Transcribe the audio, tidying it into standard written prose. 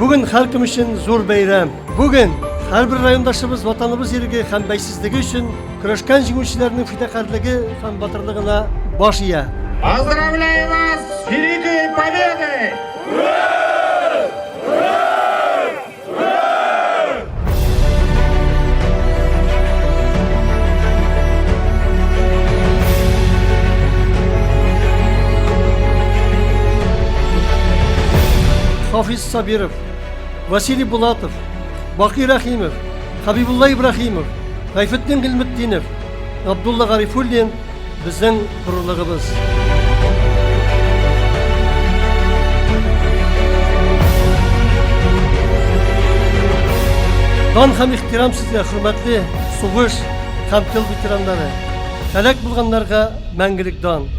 Бүген һәркем өчен зур бәйрәм. Бүген һәрбер райондашыбыз ватаныбыз иреге һәм бәйсезлеге өчен көрәшкән җиңүчеләрнең фидакарьлеге һәм батырлыгына баш ия. Поздравляю вас с Великой Победой! Хафиз Сабиров, Василий Булатов, Бакый Рәхимов, Хабибулла Ибраһимов, Гайфетдин Гыйльметдинов, Габдулла Гарифуллин безнең горурлыгыбыз. Дан һәм ихтирам сезгә, хөрмәтле сугыш һәм тыл ветераннары. Һәлак булганнарга мәңгелек дан.